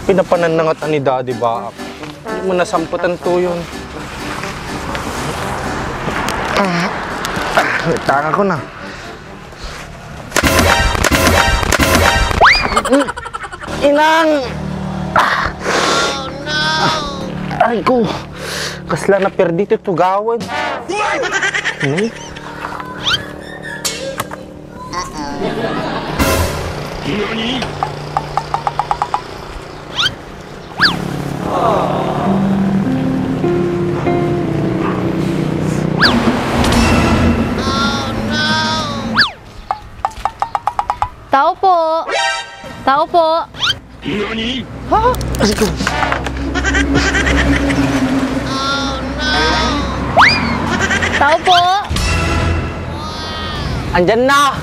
Pinapananangatan ni Daddy ba? Hindi mo nasamputan to yun. Tanga ko na. Inang! Oh no! Ay ko! Kasla na perdito tugawan. Ano? Tao po! Tao po! Ha? Asigo! Tao po! Andyan na!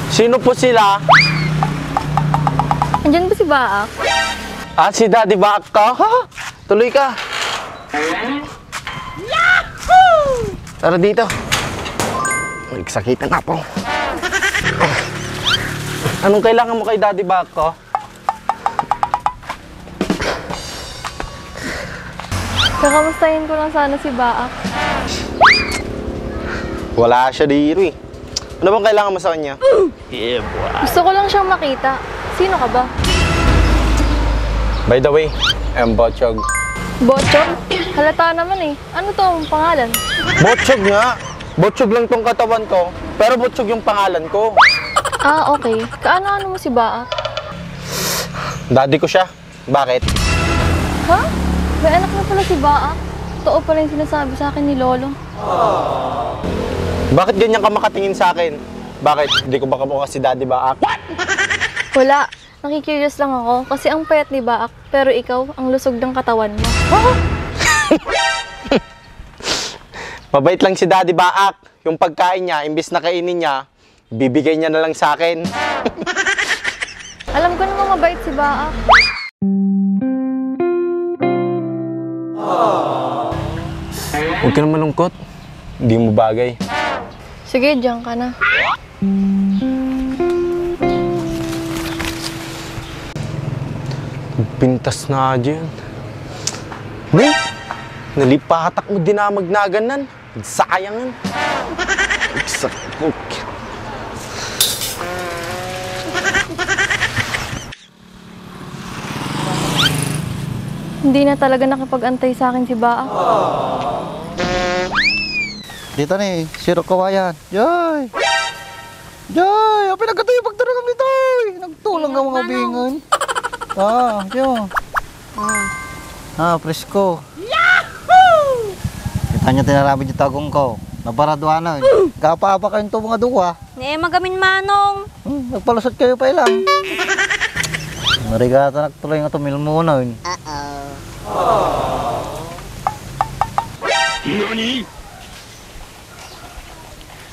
Sino po sila? Andyan ba si Baak? Ah, si Daddy Baak ka? Ha? Tuloy ka. Yahoo! Tara dito. Nagsakitan ako. Anong kailangan mo kay Daddy Baak ko? Kakamustahin ko lang sana si Baak. Wala siya dito eh. Ano bang kailangan mo sa kanya? Yeah, boy. Gusto ko lang siyang makita. Sino ka ba? By the way, I'm Botchog. Botchog? Halata naman eh. Ano to ang pangalan? Botchog nga! Botchog lang tong katawan ko, pero Botchog yung pangalan ko. Ah, okay. Kaano-ano mo si Baak? Daddy ko siya. Bakit? Ha? May anak na pala si Baak. Totoo pala yung sinasabi sa akin ni Lolo. Bakit ganyan ka makatingin sa akin? Bakit? Hindi ko ba kamukha si Daddy Baak? Wala. Nakikurious lang ako kasi ang payat ni Baak, pero ikaw ang lusog ng katawan mo. Mabait lang si Daddy Baak. Yung pagkain niya, imbis na kainin niya, bibigay niya na lang sa akin. Alam ko namang mabait si Baak. Huwag ka na malungkot. Hindi mo bagay. Sige, diyan ka na. Pintas na dyan. Ni, nalipatak mo dinamag na ganan. Sayangan. Iksakok. Hindi na talaga nakapag-antay sa akin si Baak. Dito ni, siro kawayan. Joy! Joy! Ang pinagkata yung pagtaragam nito! Nagtulang ka mga bingan. Ah, yun. Ah, presko. Yahoo! Kita nyo tinarabid yung tagong ko. Nabaraduanan. Kapapa kayong ito mga duwa. Magamin manong. Nagpalusot kayo pa ilang. Narigata nagtuloy nga tumil muna.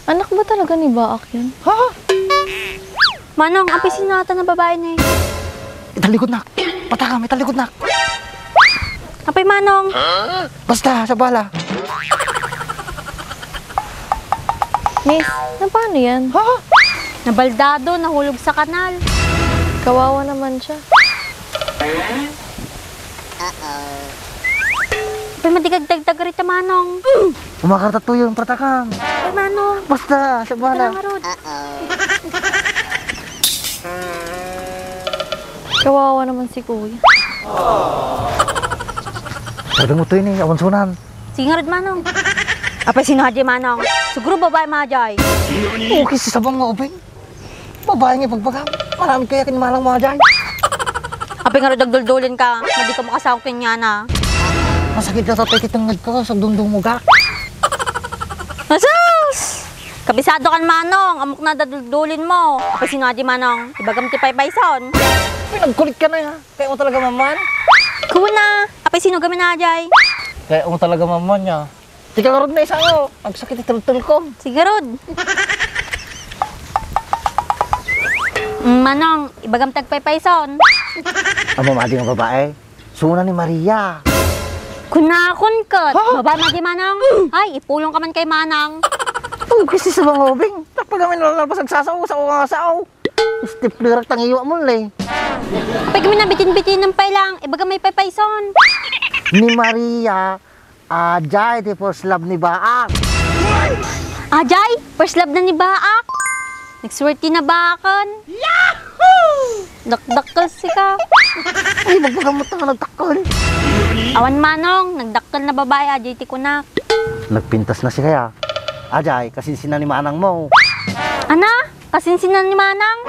Anak ba talaga ni Baak yun? Ha? Manong, ang pisinata na babae na eh. Italikod na. Patakam, italikod na. Apay manong. Basta, sa bala. Miss, na paano yan? Ha? Nabaldado, nahulog sa kanal. Kawawa naman siya. Apay madigagdagdag rito manong. Umakarta to yung patakam. Apay manong. Basta, sa bala. Kawawa naman si Kuya. Sabi mo to yun eh, awan sunan. Sige nga rin manong. Apay sino hadya manong. Siguro babae majay. Okay, si sabang nga ubing. Babae nga pagpagam. Marami kaya kinimalang mga dyan. Apay nga rin dagduldulin ka. Hindi ka makasawak niya na. Masakit na tatay kitangad ko sa dundong mugak. Asus! Kabisado kan manong. Amok na daduldulin mo. Apay sino hadya manong. Ibagam ti paypayson. Pinagkulit ka na ya. Kaya mo talaga maman. Kuna. Apay sino gamin najay. Kaya mo talaga maman niya. Tika ka rin na isa ko. Ang sakit itul-tul ko. Sige rod. Manong, ibagam tagpaypayson. Ang mamadi ng babae. Suna ni Maria. Kunakon kat. Babae madi manong. Ay, ipulong ka man kay manang. Okay, si sabang ubing. Napagamin na lang pasagsasaw sa uang asaw. Stapler at tangiwa mo lang. Pag kami nabitin-bitin ng pailang, ibaga may paypayson. Ni Maria, Ajay, di first love ni Baak. Ajay, first love na ni Baak. Nagsuwerte na Baakan. Yahoo! Dakdakkel si ka. Ay, magpagamot na nga nagtakol. Awan manong, nagdakkel na babae, Ajay ti kunak. Nagpintas na si kaya. Ajay, kasinsinan ni Manang mo. Ana, kasinsinan ni Manang.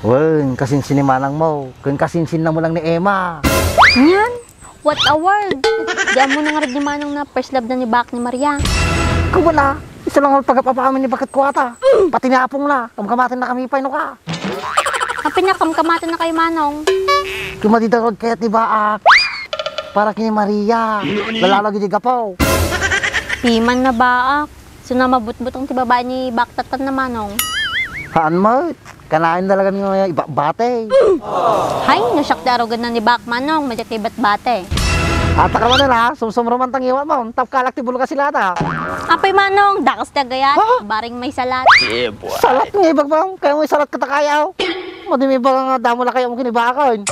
Wen, kasinsin ni Manang mo. Kun kasinsin na mo lang ni Emma. Yan, what a word. Diyan mo na nga rin ni Manang na first love na ni Baak ni Maria. Kung wala, isa lang ang pagkapapamin ni Bakit Kuwata. Pati niapong na, kamkamatin na kami pa no ka. Kapin na kamkamatan na kay Manong. Kumadidagod kaya't ni Baak. Para kini Maria. Lalalagi di gapaw. Piman na Baak. So na mabut-but ang tibabae ni Baak tatan na Manong. Haan mo, kanain talaga niyo iba bate. Hay, nasyak da arogan na ni Baak Manong, madyak kay bat-bate. Ata ka man na, sumsumroman tang iwan mo. Tap kalak ti bulo ka sila ta. Apay Manong, dakas tagayan, Ha? baring may salat. Salat nga ibag bang, kaya mo salat katakayaw. Madimi ba nga damo na kayo mo kinibakon.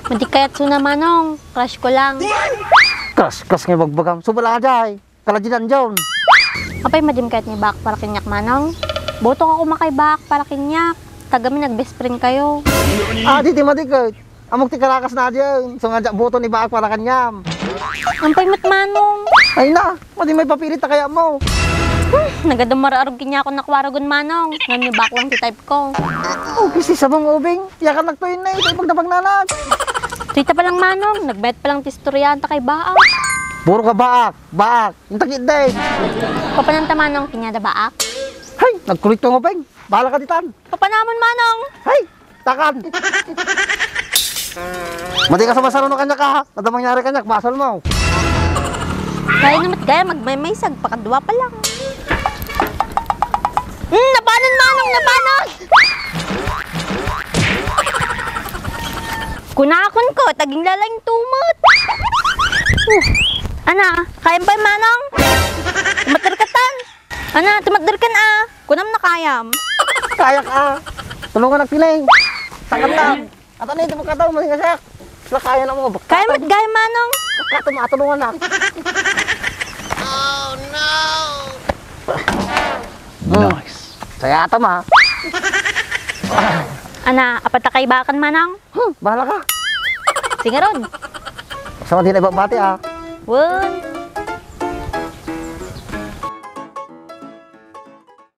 Madi kayat suna Manong, crush ko lang. Kas nga bagbagam, subala ka jay. Kalajinan John. Apay madim kayat ni Baak para kinyak Manong. Botong ako makay Baak para kinyak. Tagami nag-best friend kayo. Di madikot. Amok ti karakas na dyan. So nga boto ni Baak para kanyam. Ampay mat Manong. Ay na, madimi may papilit na kaya mo. Nagadumara-arog kinya ako nakwaragon Manong. Nga ni Baak lang ti type ko. Oh, kisi sabang ubing. Yakan nagtuyin na ito, ipag napagnanag. Tita pa lang Manong, nagbet pa lang ti storyanta kay Baak. Puro ka Baak. Yung takit day. Papananta Manong, kinya da Baak. Hay, nagkulit ka ngopeng. Bahala ka ditan. Papanamon Manong. Hay, takan. Mati ka sa masaro no kanya ka. Kada mangyari kanya, basal mo. Kaya naman gaya magmay-maysag, pakadwa pa lang. Napanon Manong, napanon! Kunakon ko, taging lalayng tumot. Ana, kayam ba Manong? Tumatirkatan. Ana, tumatirkan Kunam na kayam. Kaya ka. Tulungan ang piling. Takan lang. At ano yung magkataw mo nga siya. Sila kaya na mo. Kaya mat gaya Manong. Kato matulungan na. Nice. Saya atam ha. Ana, apat na kay Bakan Manong. Bahala ka. Sige ron. Sama din ay babati ha. 1,